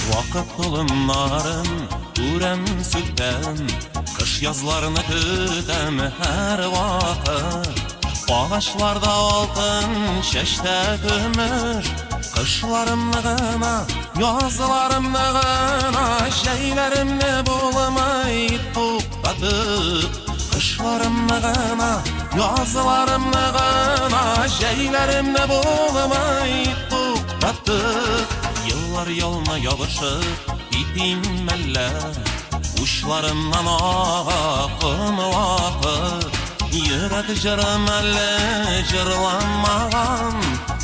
Вакыт толымнарын күрәм, сүтәм, Кыш язларны көтәм һәр вакыт. Агачларда алтын, чәчтә көмеш, Кышларымны гына, язларымны гына, Җәйләремне булмый туктатып. Кышларымны гына, язларымны гына, Җәйләремне булмый туктатып. Еллар ялына ябышып китим мәллә, Учларымнан ага ком вакыт. Йөрәк җырым әле җырланмаган,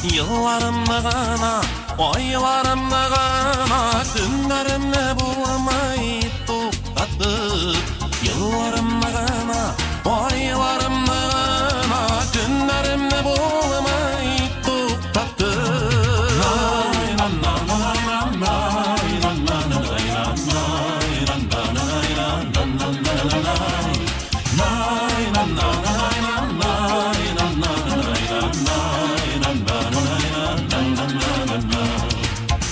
Елларымны гына, айларымны гына, Көннәремне булмый туктатып. Елларымны гына, айларымны гына, Көннәремне булмый туктатып.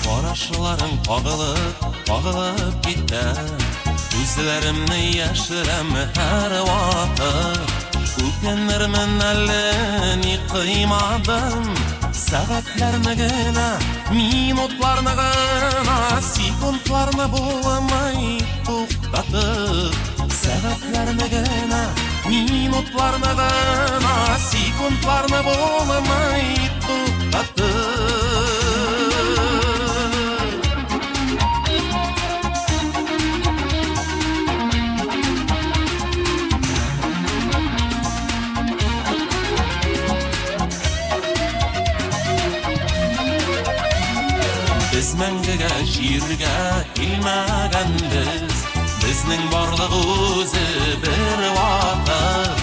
Карашларың кагылып, кагылып китә, Күзләремне яшерәм һәр вакыт. Үкенермен әле, ни кыймадым, Сәгатьләрне генә, минутларны гына, Секундларны булмый туктатып. Сәгатьләрне генә, минутларны гына, Секундларны булмый туктатып. Без мәңгегә җиргә килмәгәнбез, Безнең барлык үзе бер вакыт.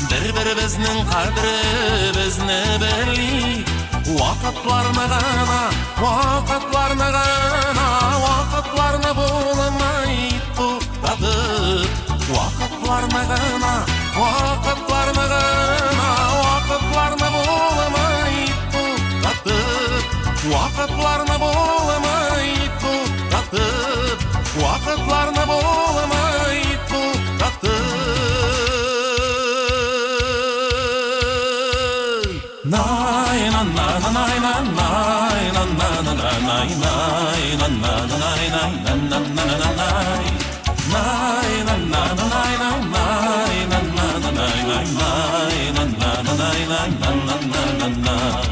Бер-беребезнең кадеребезне белик. Вакытларны гына, вакытларны гына, Вакытларны булмый туктатып. Вакытларны гына, вакытларны гына, Вакытларны булмый туктатып. Вакытларны булмый туктатып. Вакытларны булмый туктатып. Най на на на най на най на на на на най най на на на най най на на на на на най. Най на на на най на най на на на най най най на на на най най на на на на на.